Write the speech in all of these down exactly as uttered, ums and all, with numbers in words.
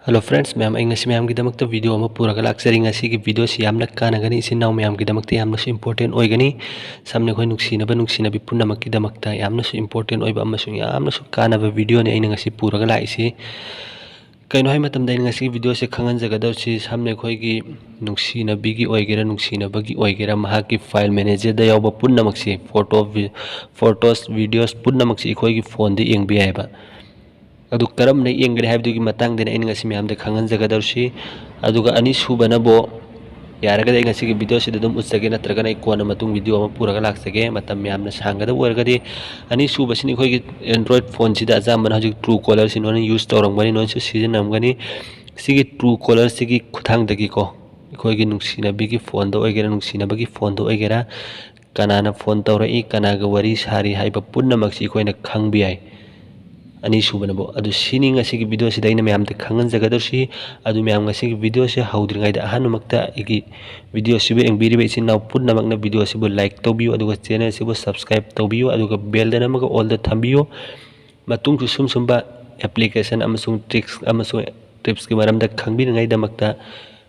Hello friends, ꯃꯌꯥꯝ, ꯑꯩ ꯉꯁꯤ ꯃꯌꯥꯝꯒꯤꯗꯃꯛꯇ video ꯑꯃ ꯄꯨꯔꯒ ꯂꯥꯛꯆꯔꯤ꯫ ꯉꯁꯤꯒꯤ video ꯁꯤ ꯌꯥꯝꯅ ꯀꯥꯟꯅꯒꯅꯤ, ꯏꯆꯤꯟ ꯏꯅꯥꯎ ꯃꯌꯥꯝꯒꯤꯗꯃꯛꯇ ꯌꯥꯝꯅꯁꯨ important ꯑꯣꯏꯒꯅꯤ꯫ ꯁꯝꯅ ꯑꯩꯈꯣꯏ ꯅꯨꯡꯁꯤꯅꯕ ꯅꯨꯡꯁꯤꯅꯕꯤ ꯄꯨꯝꯅꯃꯛꯀꯤꯗꯃꯛꯇ ꯌꯥꯝꯅꯁꯨ important ꯑꯣꯏꯕ ꯑꯃꯁꯨꯡ ꯌꯥꯝꯅꯁꯨ ꯀꯥꯟꯅꯕ video ꯅꯤ ꯑꯩꯅ ꯉꯁꯤ ꯄꯨꯔꯒ ꯂꯥꯛꯏꯁꯤ꯫ ꯀꯩꯅꯣ ꯍꯥꯏ ꯃꯇꯝꯗ, ꯑꯩꯅ ꯉꯁꯤꯒꯤ video ꯁꯦ ꯈꯪꯍꯟꯖꯒꯗꯧꯔꯤꯁꯤ, ꯁꯝꯅ ꯑꯩꯈꯣꯏꯒꯤ ꯅꯨꯡꯁꯤꯅꯕꯤꯒꯤ ꯑꯣꯏꯒꯦꯔꯥ ꯅꯨꯡꯁꯤꯅꯕꯒꯤ ꯑꯣꯏꯒꯦꯔꯥ, ꯃꯍꯥꯛꯀꯤ file manager ꯗ ꯌꯥꯎꯕ ꯄꯨꯝꯅꯃꯛꯁꯤ, photo vi-, photos, videos ꯄꯨꯝꯅꯃꯛꯁꯤ ꯑꯩꯈꯣꯏꯒꯤ phone ꯗ ꯌꯦꯡꯕ ꯌꯥꯏꯕ꯫ ꯑꯗꯨ ꯀꯔꯝꯅ ꯌꯦꯡꯒꯅꯤ ꯍꯥꯏꯕꯗꯨꯒꯤ ꯃꯇꯥꯡꯗꯅꯤ ꯑꯩꯅ ꯉꯁꯤ ꯃꯌꯥꯝꯗ ꯈꯪꯍꯟꯖꯒꯗꯧꯔꯤꯁꯤ꯫ ꯑꯗꯨꯒ ꯑꯅꯤꯁꯨꯕꯅꯕꯨ, ꯌꯥꯔꯒꯗꯤ ꯑꯩ ꯉꯁꯤꯒꯤ video ꯁꯤꯗ ꯑꯗꯨꯝ ꯎꯠꯆꯒꯦ, ꯅꯠꯇ꯭ꯔꯒꯅ ꯑꯩ ꯀꯣꯟꯅ ꯃꯇꯨꯡ video ꯑꯃ ꯄꯨꯔꯒ ꯂꯥꯛꯆꯒꯦ꯫ ꯃꯇꯝ ꯌꯥꯝꯅ ꯁꯥꯡꯒꯗꯕ ꯑꯣꯏꯔꯒꯗꯤ, ꯑꯅꯤꯁꯨꯕꯁꯤꯅ ꯑꯩꯈꯣꯏꯒꯤ Android phone ꯁꯤꯗ ꯑꯌꯥꯝꯕꯅ ꯍꯧꯖꯤꯛ Truecaller ꯁꯤ ꯅꯣꯏꯅ use ꯇꯧꯔꯝꯒꯅꯤ, ꯅꯣꯏꯅꯁꯨ ꯁꯤꯖꯤꯟꯅꯔꯝꯒꯅꯤ꯫ ꯁꯤꯒꯤ Truecaller ꯁꯤꯒꯤ ꯈꯨꯠꯊꯥꯡꯗꯒꯤꯀꯣ, ꯑꯩꯈꯣꯏꯒꯤ ꯅꯨꯡꯁꯤꯅꯕꯤꯒꯤ phone ꯗ ꯑꯣꯏꯒꯦꯔꯥ, ꯅꯨꯡꯁꯤꯅꯕꯒꯤ phone ꯗ ꯑꯣꯏꯒꯦꯔꯥ, ꯀꯅꯥꯅ phone ꯇꯧꯔꯛꯏ, ꯀꯅꯥꯒ ꯋꯥꯔꯤ ꯁꯥꯔꯤ ꯍꯥꯏꯕ ꯄꯨꯝꯅꯃꯛꯁꯤ ꯑꯩꯈꯣꯏꯅ ꯈꯪꯕ ꯌꯥꯏ꯫ ꯑꯅꯤꯁꯨꯕꯅꯕꯨ꯫ ꯑꯗꯨ ꯁꯤꯅꯤ ꯉꯁꯤꯒꯤ video ꯁꯤꯗ ꯑꯩꯅ ꯃꯌꯥꯝꯗ ꯈꯪꯍꯟꯖꯒꯗꯧꯔꯤꯁꯤ꯫ ꯑꯗꯨ ꯃꯌꯥꯝ, ꯉꯁꯤꯒꯤ video ꯁꯤ ꯍꯧꯗ꯭ꯔꯤꯉꯩꯗ ꯑꯍꯥꯟꯕꯃꯛꯇ ꯑꯩꯒꯤ video ꯁꯤꯕꯨ ꯌꯦꯡꯕꯤꯔꯤꯕ ꯏꯆꯤꯟ ꯏꯅꯥꯎ ꯄꯨꯝꯅꯃꯛꯅ video ꯁꯤꯕꯨ like ꯇꯧꯕꯤꯌꯨ, ꯑꯗꯨꯒ channel ꯁꯤꯕꯨ subscribe ꯇꯧꯕꯤꯌꯨ, ꯑꯗꯨꯒ bell ꯗ ꯅꯝꯃꯒ all ꯗ ꯊꯝꯕꯤꯌꯨ꯫ ꯃꯇꯨꯡꯁꯨ ꯁꯨꯝ ꯁꯨꯝꯕ application ꯑꯃꯁꯨꯡ tricks ꯑꯃꯁꯨꯡ tips ꯀꯤ ꯃꯔꯝꯗ ꯈꯪꯕꯤꯅꯉꯥꯏꯗꯃꯛꯇ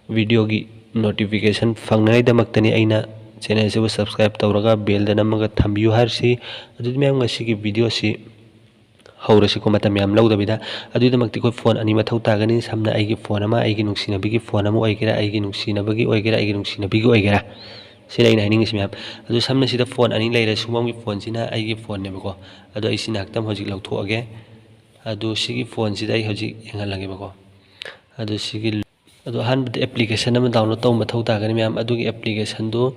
video ꯒꯤ notification ꯐꯪꯅꯉꯥꯏꯗꯃꯛꯇꯅꯤ ꯑꯩꯅ channel ꯁꯤꯕꯨ subscribe ꯇꯧꯔꯒ bell ꯗ ꯅꯝꯃꯒ ꯊꯝꯕꯤꯌꯨ ꯍꯥꯏꯔꯤꯁꯤ꯫ ꯑꯗꯨꯗꯤ ꯃꯌꯥꯝ, ꯉꯁꯤꯒꯤ video ꯁꯤ ꯍꯧꯔꯁꯤꯀꯣ, ꯃꯇꯝ ꯌꯥꯝ ꯂꯧꯗꯕꯤꯗ꯫ ꯑꯗꯨꯒꯤꯗꯃꯛꯇ ꯑꯩꯈꯣꯏ phone ꯑꯅꯤ ꯃꯊꯧ ꯇꯥꯒꯅꯤ꯫ ꯁꯝꯅ ꯑꯩꯒꯤ phone ꯑꯃ, ꯑꯩꯒꯤ ꯅꯨꯡꯁꯤꯅꯕꯤꯒꯤ phone ꯑꯃ ꯑꯣꯏꯒꯦꯔꯥ, ꯑꯩꯒꯤ ꯅꯨꯡꯁꯤꯅꯕꯒꯤ ꯑꯣꯏꯒꯦꯔꯥ, ꯑꯩꯒꯤ ꯅꯨꯡꯁꯤꯅꯕꯤꯒꯤ ꯑꯣꯏꯒꯦꯔꯥ, ꯁꯤꯅ ꯑꯩꯅ ꯍꯥꯏꯅꯤꯡꯉꯤꯁꯤ ꯃꯌꯥꯝ꯫ ꯑꯗꯨ ꯁꯝꯅ ꯁꯤꯗ phone ꯑꯅꯤ ꯂꯩꯔꯦ, ꯁꯨꯝꯕꯝꯒꯤ phone ꯁꯤꯅ ꯑꯩꯒꯤ phone ꯅꯦꯕꯀꯣ꯫ ꯑꯗꯣ ꯑꯩ ꯁꯤ ꯉꯥꯏꯍꯥꯛꯇꯪ ꯍꯧꯖꯤꯛ ꯂꯧꯊꯣꯛꯑꯒꯦ꯫ ꯑꯗꯨ ꯁꯤꯒꯤ phone ꯁꯤꯗ ꯑꯩ ꯍꯧꯖꯤꯛ ꯌꯦꯡꯍꯜꯂꯒꯦꯕꯀꯣ꯫ ꯑꯗꯨ ꯁꯤꯒꯤ, ꯑꯗꯣ ꯑꯍꯥꯟꯕꯗ application ꯑꯃ download ꯇꯧꯕ ꯃꯊꯧ ꯇꯥꯒꯅꯤ ꯃꯌꯥꯝ꯫ ꯑꯗꯨꯒꯤ application ꯗꯨ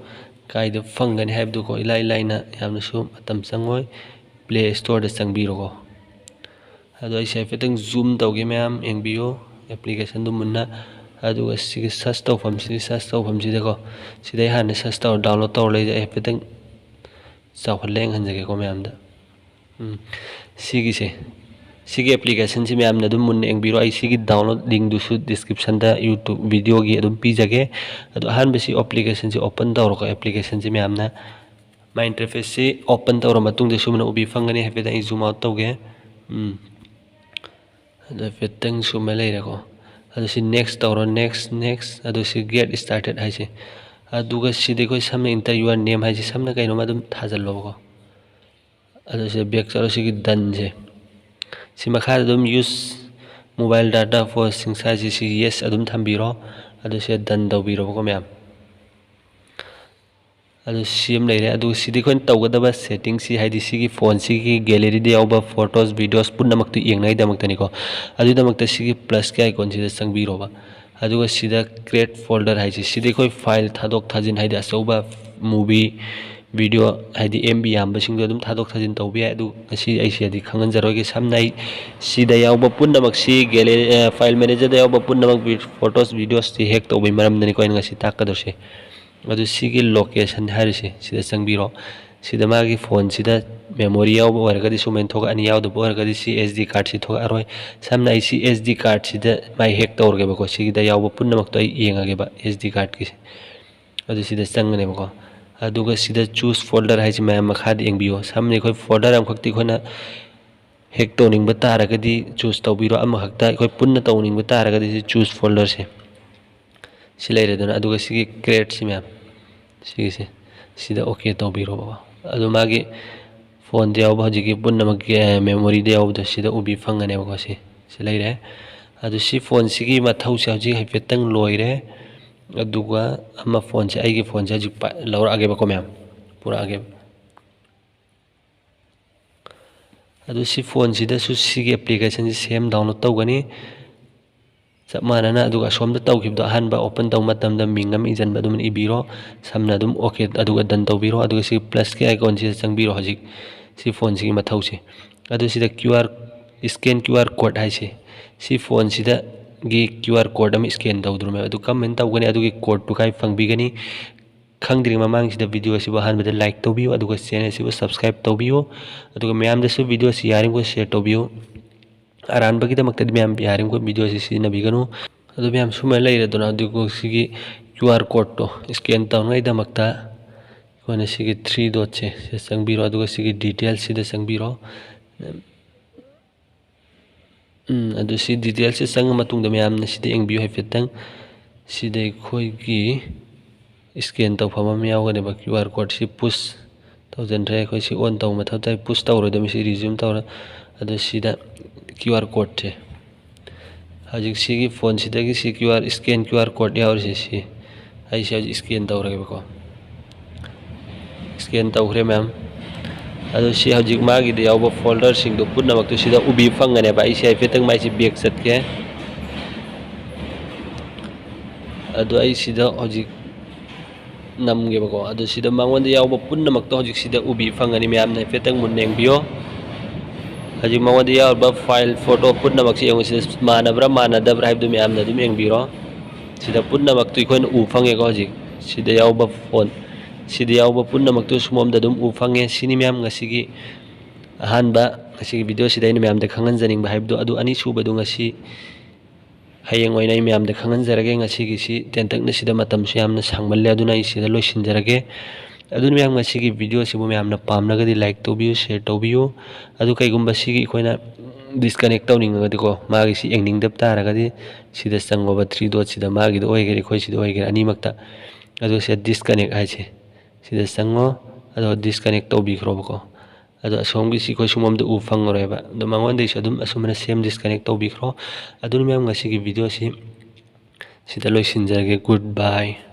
ꯀꯥꯏꯗ ꯐꯪꯒꯅꯤ ꯍꯥꯏꯕꯗꯨꯀꯣ, ꯏꯂꯥꯏ ꯂꯥꯏꯅ, ꯌꯥꯝꯅꯁꯨ ꯃꯇꯝ ꯆꯪꯉꯣꯏ꯫ Play Store ꯗ ꯆꯪꯕꯤꯔꯣꯀꯣ꯫ ꯑꯗꯣ ꯑꯩꯁꯦ ꯍꯥꯏꯐꯦꯠꯇꯪ zoom ꯇꯧꯒꯦ ꯃꯌꯥꯝ, ꯌꯦꯡꯕꯤꯌꯨ꯫ Application ꯗꯨ ꯃꯨꯟꯅ꯫ ꯑꯗꯨꯒ ꯁꯤꯒꯤ search ꯇꯧꯐꯝꯁꯤꯗꯤ, search ꯇꯧꯐꯝꯁꯤꯗꯀꯣ, ꯁꯤꯗꯩ ꯍꯥꯟꯅ search ꯇꯧꯔ download ꯇꯧꯔ ꯂꯩꯖꯦ꯫ ꯑꯩ ꯍꯥꯏꯐꯦꯠꯇꯪ ꯆꯥꯎꯍꯜꯂꯦ, ꯌꯦꯡꯍꯟꯖꯒꯦꯀꯣ ꯃꯌꯥꯝꯗ꯫ ꯎꯝ, ꯁꯤꯒꯤꯁꯦ, ꯁꯤꯒꯤ application ꯁꯤ ꯃꯌꯥꯝꯅ ꯑꯗꯨꯝ ꯃꯨꯟꯅ ꯌꯦꯡꯕꯤꯔꯣ꯫ ꯑꯩ ꯁꯤꯒꯤ download link ꯗꯨꯁꯨ description ꯗ YouTube video ꯒꯤ ꯑꯗꯨꯝ ꯄꯤꯖꯒꯦ꯫ ꯑꯗꯣ ꯑꯍꯥꯟꯕꯁꯤ application ꯁꯤ open ꯇꯧꯔꯣꯀꯣ꯫ Application ꯁꯤ ꯃꯌꯥꯝꯅ, my interface ꯁꯤ open ꯇꯧꯔ ꯃꯇꯨꯡꯗ ꯁꯨꯃꯥꯏꯅ ꯎꯕꯤ ꯐꯪꯒꯅꯤ꯫ ꯍꯥꯏꯐꯦꯠꯇꯪ ꯑꯩ zoom out ꯇꯧꯒꯦ꯫ ꯎꯝ꯫ ꯑꯗꯣ ꯍꯥꯏꯐꯦꯠꯇꯪ ꯁꯨꯃꯥꯏꯅ ꯂꯩꯔꯦꯀꯣ꯫ ꯑꯗꯨ ꯁꯤ next ꯇꯧꯔꯣ, next, next꯫ ꯑꯗꯨ ꯁꯤ get started ꯍꯥꯏꯁꯦ꯫ ꯑꯗꯨꯒ ꯁꯤꯗ ꯑꯩꯈꯣꯏ ꯁꯝꯅ enter your name ꯍꯥꯏꯁꯦ, ꯁꯝꯅ ꯀꯩꯅꯣꯝꯃ ꯑꯗꯨꯝ ꯊꯥꯖꯜꯂꯣꯕꯀꯣ꯫ ꯑꯗꯨ ꯁꯤꯗ back ꯆꯠꯂꯣ, ꯁꯤꯒꯤ doneꯁꯦ꯫ ꯁꯤ ꯃꯈꯥꯗ ꯑꯗꯨꯝ use mobile data for ꯁꯤꯡꯁꯥꯁꯤ, ꯁꯤ yes ꯑꯗꯨꯝ ꯊꯝꯕꯤꯔꯣ꯫ ꯑꯗꯨ ꯁꯤꯗ done ꯇꯧꯕꯤꯔꯣꯕꯀꯣ ꯃꯌꯥꯝ꯫ ꯑꯗꯨ ꯁꯤ ꯑꯃ ꯂꯩꯔꯦ꯫ ꯑꯗꯨꯒ ꯁꯤꯗꯤ ꯑꯩꯈꯣꯏꯅ ꯇꯧꯒꯗꯕ settingꯁꯤ, ꯍꯥꯏꯗꯤ ꯁꯤꯒꯤ phoneꯁꯤꯒꯤ galleryꯗ ꯌꯥꯎꯕ photos, videos ꯄꯨꯝꯅꯃꯛꯇꯨ ꯌꯦꯡꯅꯉꯥꯏꯗꯃꯛꯇꯅꯤꯀꯣ꯫ ꯑꯗꯨꯒꯤꯗꯃꯛꯇ ꯁꯤꯒꯤ plusꯀꯤ iconꯁꯤꯗ ꯆꯪꯕꯤꯔꯣꯕ꯫ ꯑꯗꯨꯒ ꯁꯤꯗ create folder ꯍꯥꯏꯁꯤ, ꯁꯤꯗꯤ ꯑꯩꯈꯣꯏ file ꯊꯥꯗꯣꯛ ꯊꯥꯖꯤꯟ, ꯍꯥꯏꯗꯤ ꯑꯆꯧꯕ movie, video, ꯍꯥꯏꯗꯤ MB ꯌꯥꯝꯕꯁꯤꯡꯗꯣ ꯑꯗꯨꯝ ꯊꯥꯗꯣꯛ ꯊꯥꯖꯤꯟ ꯇꯧꯕ ꯌꯥꯏ꯫ ꯑꯗꯨ ꯉꯁꯤ ꯑꯩ ꯁꯤꯗꯗꯤ ꯈꯪꯍꯟꯖꯔꯣꯏꯒꯦ꯫ ꯁꯝꯅ ꯑꯩ ꯁꯤꯗ ꯌꯥꯎꯕ ꯄꯨꯝꯅꯃꯛꯁꯤ gallery, file managerꯗ ꯌꯥꯎꯕ ꯄꯨꯝꯅꯃꯛ vi-, photos, videosꯁꯤ hack ꯇꯧꯕꯒꯤ ꯃꯔꯝꯗꯅꯤꯀꯣ ꯑꯩꯅ ꯉꯁꯤ ꯇꯥꯛꯀꯗꯧꯔꯤꯁꯦ꯫ ꯑꯗꯨ ꯁꯤꯒꯤ location ꯍꯥꯏꯔꯤꯁꯦ ꯁꯤꯗ ꯆꯪꯕꯤꯔꯣ꯫ ꯁꯤꯗ ꯃꯥꯒꯤ phoneꯁꯤꯗ memory ꯌꯥꯎꯕ ꯑꯣꯏꯔꯒꯗꯤ ꯁꯨꯃꯥꯏꯅ ꯊꯣꯛꯂꯛꯑꯅꯤ, ꯌꯥꯎꯗꯕ ꯑꯣꯏꯔꯒꯗꯤ ꯁꯤ SD cardꯁꯤ ꯊꯣꯛꯂꯛꯑꯔꯣꯏ꯫ ꯁꯝꯅ ꯑꯩ ꯁꯤ SD cardꯁꯤꯗ ꯃꯥꯏ hack ꯇꯧꯔꯒꯦꯕꯀꯣ꯫ ꯁꯤꯒꯤꯗ ꯌꯥꯎꯕ ꯄꯨꯝꯅꯃꯛꯇꯣ ꯑꯩ ꯌꯦꯡꯉꯒꯦꯕ SD cardꯀꯤꯁꯦ꯫ ꯑꯗꯨ ꯁꯤꯗ ꯆꯪꯒꯅꯦꯕꯀꯣ꯫ ꯑꯗꯨꯒ ꯁꯤꯗ choose folder ꯍꯥꯏꯁꯤ ꯃꯌꯥꯝ ꯃꯈꯥꯗ ꯌꯦꯡꯕꯤꯌꯣ꯫ ꯁꯝꯅ ꯑꯩꯈꯣꯏ folder ꯑꯃꯈꯛꯇꯤ ꯑꯩꯈꯣꯏꯅ hack ꯇꯧꯅꯤꯡꯕ ꯇꯥꯔꯒꯗꯤ choose ꯇꯧꯕꯤꯔꯣ꯫ ꯑꯃꯈꯛꯇ ꯑꯩꯈꯣꯏ ꯄꯨꯟꯅ ꯇꯧꯅꯤꯡꯕ ꯇꯥꯔꯒꯗꯤ ꯁꯤ choose folderꯁꯦ ꯁꯤ ꯂꯩꯔꯦꯗꯅ꯫ ꯑꯗꯨꯒ ꯁꯤꯒꯤ createꯁꯤ ꯃꯌꯥꯝ, ꯁꯤꯒꯤꯁꯦ, ꯁꯤꯗ OK ꯇꯧꯕꯤꯔꯣꯕꯀꯣ꯫ ꯑꯗꯨ ꯃꯥꯒꯤ phoneꯗ ꯌꯥꯎꯕ ꯍꯧꯖꯤꯛꯀꯤ ꯄꯨꯝꯅꯃꯛꯀꯤ, ꯑꯦ, memoryꯗ ꯌꯥꯎꯕꯗꯣ ꯁꯤꯗ ꯎꯕꯤ ꯐꯪꯒꯅꯦꯕꯀꯣ꯫ ꯁꯤ, ꯁꯤ ꯂꯩꯔꯦ꯫ ꯑꯗꯨ ꯁꯤ phoneꯁꯤꯒꯤ ꯃꯊꯧꯁꯦ ꯍꯧꯖꯤꯛ ꯍꯥꯏꯐꯦꯠꯇꯪ ꯂꯣꯏꯔꯦ꯫ ꯑꯗꯨꯒ ꯑꯃ phoneꯁꯦ, ꯑꯩꯒꯤ phoneꯁꯦ ꯍꯧꯖꯤꯛ ꯄꯥꯏ-, ꯂꯧꯔꯛꯑꯒꯦꯕꯀꯣ ꯃꯌꯥꯝ, ꯄꯨꯔꯛꯑꯒꯦꯕ꯫ ꯑꯗꯨ ꯁꯤ phoneꯁꯤꯗꯁꯨ ꯁꯤꯒꯤ applicationꯁꯤ same download ꯇꯧꯒꯅꯤ꯫ ꯆꯞ ꯃꯥꯟꯅꯅ, ꯑꯗꯨꯒ ꯑꯁꯣꯝꯗ ꯇꯧꯈꯤꯕꯗꯣ ꯑꯍꯥꯟꯕ open ꯇꯧꯕ ꯃꯇꯝꯗ ꯃꯤꯡ ꯑꯃ ꯏꯁꯤꯟꯕ ꯑꯗꯨꯝ ꯏꯕꯤꯔꯣ꯫ ꯁꯝꯅ ꯑꯗꯨꯝ OK, ꯑꯗꯨꯒ done ꯇꯧꯕꯤꯔꯣ꯫ ꯑꯗꯨꯒ ꯁꯤ plusꯀꯤ iconꯁꯤꯗ ꯆꯪꯕꯤꯔꯣ꯫ ꯍꯧꯖꯤꯛ ꯁꯤ phoneꯁꯤꯒꯤ ꯃꯊꯧꯁꯦ꯫ ꯑꯗꯨ ꯁꯤꯗ QR, scan QR code ꯍꯥꯏꯁꯦ, ꯁꯤ phoneꯁꯤꯗꯒꯤ QR code ꯑꯃ scan ꯇꯧꯗ꯭ꯔꯣꯃꯦꯕ꯫ ꯑꯗꯨ ꯀꯔꯝꯍꯥꯏꯅ ꯇꯧꯒꯅꯤ? ꯑꯗꯨꯒꯤ codeꯇꯨ ꯀꯥꯏ ꯐꯪꯕꯤꯒꯅꯤ? ꯈꯪꯗ꯭ꯔꯤꯉꯩ ꯃꯃꯥꯡꯁꯤꯗ video ꯑꯁꯤꯕꯨ ꯑꯍꯥꯟꯕꯗ like ꯇꯧꯕꯤꯌꯨ, ꯑꯗꯨꯒ channel ꯑꯁꯤꯕꯨ subscribe ꯇꯧꯕꯤꯌꯨ, ꯑꯗꯨꯒ ꯃꯌꯥꯝꯗꯁꯨ video ꯑꯁꯤ ꯌꯥꯔꯤꯕꯃꯈꯩ share ꯇꯧꯕꯤꯌꯨ꯫ ꯑꯔꯥꯟꯕꯒꯤꯗꯃꯛꯇꯗꯤ ꯃꯌꯥꯝ ꯌꯥꯔꯤꯕꯃꯈꯩ video ꯑꯁꯤ ꯁꯤꯖꯤꯟꯅꯕꯤꯒꯅꯨ꯫ ꯑꯗꯨ ꯃꯌꯥꯝ ꯁꯨꯃꯥꯏꯅ ꯂꯩꯔꯦꯗꯅ, ꯑꯗꯨꯒ ꯁꯤꯒꯤ QR codeꯇꯣ scan ꯇꯧꯅꯉꯥꯏꯗꯃꯛꯇ ꯑꯩꯈꯣꯏꯅ ꯁꯤꯒꯤ three dotꯁꯦ ꯁꯤꯗ ꯆꯪꯕꯤꯔꯣ, ꯑꯗꯨꯒ ꯁꯤꯒꯤ detailsꯁꯤꯗ ꯆꯪꯕꯤꯔꯣ꯫ ꯎꯝ, ꯑꯗꯨ ꯁꯤ ꯗꯤꯇꯦꯜꯁꯁꯦ ꯆꯪꯉ ꯃꯇꯨꯡꯗ ꯃꯌꯥꯝꯅ ꯁꯤꯗ ꯌꯦꯡꯕꯤꯌꯨ ꯍꯥꯏꯐꯦꯠꯇꯪ꯫ ꯁꯤꯗ ꯑꯩꯈꯣꯏꯒꯤ ꯁ꯭ꯀꯦꯟ ꯇꯧꯐꯝ ꯑꯃ ꯌꯥꯎꯒꯅꯦꯕ, ꯀ꯭ꯌꯨ ꯑꯥꯔ ꯀꯣꯗꯁꯤ ꯄꯨꯁ ꯇꯧꯁꯤꯟꯗ꯭ꯔꯦ꯫ ꯑꯩꯈꯣꯏ ꯁꯤ ꯑꯣꯟ ꯇꯧꯕ ꯃꯊꯧ ꯇꯥꯏ꯫ ꯄꯨꯁ ꯇꯧꯔꯣꯏꯗꯕꯅꯤ, ꯁꯤ ꯔꯤꯖ꯭ꯌꯨꯝ ꯇꯧꯔ꯫ ꯑꯗꯨ ꯁꯤꯗ ꯀ꯭ꯌꯨ ꯑꯥꯔ ꯀꯣꯗꯁꯦ, ꯍꯧꯖꯤꯛ ꯁꯤꯒꯤ ꯐꯣꯟꯁꯤꯗꯒꯤ ꯁꯤ Q R scan, Q R code ꯌꯥꯎꯔꯤꯁꯦ, ꯁꯤ ꯑꯩꯁꯦ ꯍꯧꯖꯤꯛ ꯁ꯭ꯀꯦꯟ ꯇꯧꯔꯒꯦꯕꯀꯣ꯫ ꯁ꯭ꯀꯦꯟ ꯇꯧꯈ꯭ꯔꯦ ꯃꯌꯥꯝ꯫ ꯑꯗꯨ ꯁꯤ ꯍꯧꯖꯤꯛ ꯃꯥꯒꯤꯗ ꯌꯥꯎꯕ ꯐꯣꯜꯗꯔꯁꯤꯡꯗꯣ ꯄꯨꯝꯅꯃꯛꯇꯨ ꯁꯤꯗ ꯎꯕꯤ ꯐꯪꯒꯅꯦꯕ꯫ ꯑꯩꯁꯦ ꯍꯥꯏꯐꯦꯠꯇꯪ ꯃꯥꯏꯁꯦ ꯕꯦꯛ ꯆꯠꯀꯦ꯫ ꯑꯗꯨ ꯑꯩ ꯁꯤꯗ ꯍꯧꯖꯤꯛ ꯅꯝꯒꯦꯕꯀꯣ꯫ ꯑꯗꯨ ꯁꯤꯗ ꯃꯉꯣꯟꯗ ꯌꯥꯎꯕ ꯄꯨꯝꯅꯃꯛꯇꯣ ꯍꯧꯖꯤꯛ ꯁꯤꯗ ꯎꯕꯤ ꯐꯪꯒꯅꯤ꯫ ꯃꯌꯥꯝꯅ ꯍꯥꯏꯐꯦꯠꯇꯪ ꯃꯨꯟꯅ ꯌꯦꯡꯕꯤꯌꯣ꯫ ꯍꯧꯖꯤꯛ ꯃꯉꯣꯟꯗ ꯌꯥꯎꯔꯤꯕ ꯐꯥꯏꯜ, ꯐꯣꯇꯣ ꯄꯨꯝꯅꯃꯛꯁꯤ ꯌꯦꯡꯉꯨ꯫ ꯁꯤꯗ ꯃꯥꯟꯅꯕ꯭ꯔꯥ ꯃꯥꯟꯅꯗꯕ꯭ꯔꯥ ꯍꯥꯏꯕꯗꯨ ꯃꯌꯥꯝꯅ ꯑꯗꯨꯝ ꯌꯦꯡꯕꯤꯔꯣ꯫ ꯁꯤꯗ ꯄꯨꯝꯅꯃꯛꯇꯨ ꯑꯩꯈꯣꯏꯅ ꯎ ꯐꯪꯉꯦꯀꯣ꯫ ꯍꯧꯖꯤꯛ ꯁꯤꯗ ꯌꯥꯎꯕ ꯐꯣꯟ, ꯁꯤꯗ ꯌꯥꯎꯕ ꯄꯨꯝꯅꯃꯛꯇꯨ ꯁꯨꯃꯣꯝꯗ ꯑꯗꯨꯝ ꯎ ꯐꯪꯉꯦ꯫ ꯁꯤꯅꯤ ꯃꯌꯥꯝ ꯉꯁꯤꯒꯤ ꯑꯍꯥꯟꯕ, ꯉꯁꯤꯒꯤ ꯚꯤꯗꯤꯑꯣꯁꯤꯗ ꯑꯩꯅ ꯃꯌꯥꯝꯗ ꯈꯪꯍꯟꯖꯅꯤꯡꯕ ꯍꯥꯏꯕꯗꯣ꯫ ꯑꯗꯨ ꯑꯅꯤꯁꯨꯕꯗꯨ ꯉꯁꯤ, ꯍꯌꯦꯡ ꯑꯣꯏꯅ ꯑꯩ ꯃꯌꯥꯝꯗ ꯈꯪꯍꯟꯖꯔꯒꯦ꯫ ꯉꯁꯤꯒꯤꯁꯤ ꯇꯦꯟꯇꯛꯅ ꯁꯤꯗ ꯃꯇꯝꯁꯨ ꯌꯥꯝꯅ ꯁꯥꯡꯃꯜꯂꯦ, ꯑꯗꯨꯅ ꯑꯩ ꯁꯤꯗ ꯂꯣꯏꯁꯤꯟꯖꯔꯒꯦ꯫ ꯑꯗꯨꯅ ꯃꯌꯥꯝ ꯉꯁꯤꯒꯤ ꯚꯤꯗꯤꯑꯣꯁꯤꯕꯨ ꯃꯌꯥꯝꯅ ꯄꯥꯝꯂꯒꯗꯤ ꯂꯥꯏꯛ ꯇꯧꯕꯤꯌꯨ, ꯁꯤꯌꯔ ꯇꯧꯕꯤꯌꯨ꯫ ꯑꯗꯨ ꯀꯩꯒꯨꯝꯕ ꯁꯤꯒꯤ ꯑꯩꯈꯣꯏꯅ ꯗꯤꯁꯀꯅꯦꯛ ꯇꯧꯅꯤꯡꯉꯒꯗꯤꯀꯣ, ꯃꯥꯒꯤ ꯁꯤ ꯌꯦꯡꯅꯤꯡꯗꯕ ꯇꯥꯔꯒꯗꯤ ꯁꯤꯗ ꯆꯪꯉꯣꯕ, ꯊ꯭ꯔꯤ ꯗꯣꯠꯁꯤꯗ, ꯃꯥꯒꯤꯗ ꯑꯣꯏꯒꯦꯔꯥ ꯑꯩꯈꯣꯏ ꯁꯤꯗ ꯑꯣꯏꯒꯦꯔꯥ ꯑꯅꯤꯃꯛꯇ꯫ ꯑꯗꯨ ꯁꯤꯗ ꯗꯤꯁꯀꯅꯦꯛ ꯍꯥꯏꯁꯦ, ꯁꯤꯗ ꯆꯪꯉꯣ, ꯑꯗꯣ ꯗꯤꯁꯀꯅꯦꯛ ꯇꯧꯕꯤꯈ꯭ꯔꯣꯕꯀꯣ꯫ ꯑꯗꯣ ꯑꯁꯣꯝꯒꯤꯁꯤ ꯑꯩꯈꯣꯏ ꯁꯨꯃꯣꯝꯗ ꯎ ꯐꯪꯉꯔꯣꯏꯕ꯫ ꯑꯗꯣ ꯃꯉꯣꯟꯗꯒꯤꯁꯨ ꯑꯗꯨꯝ ꯑꯁꯨꯝꯕꯅ ꯁꯦꯝ ꯗꯤꯁꯀꯅꯦꯛ ꯇꯧꯕꯤꯈ꯭ꯔꯣ꯫ ꯑꯗꯨꯅ ꯃꯌꯥꯝ ꯉꯁꯤꯒꯤ ꯚꯤꯗꯤꯑꯣꯁꯤ ꯁꯤꯗ ꯂꯣꯏꯁꯤꯟꯖꯔꯒꯦ꯫ Goodbye꯫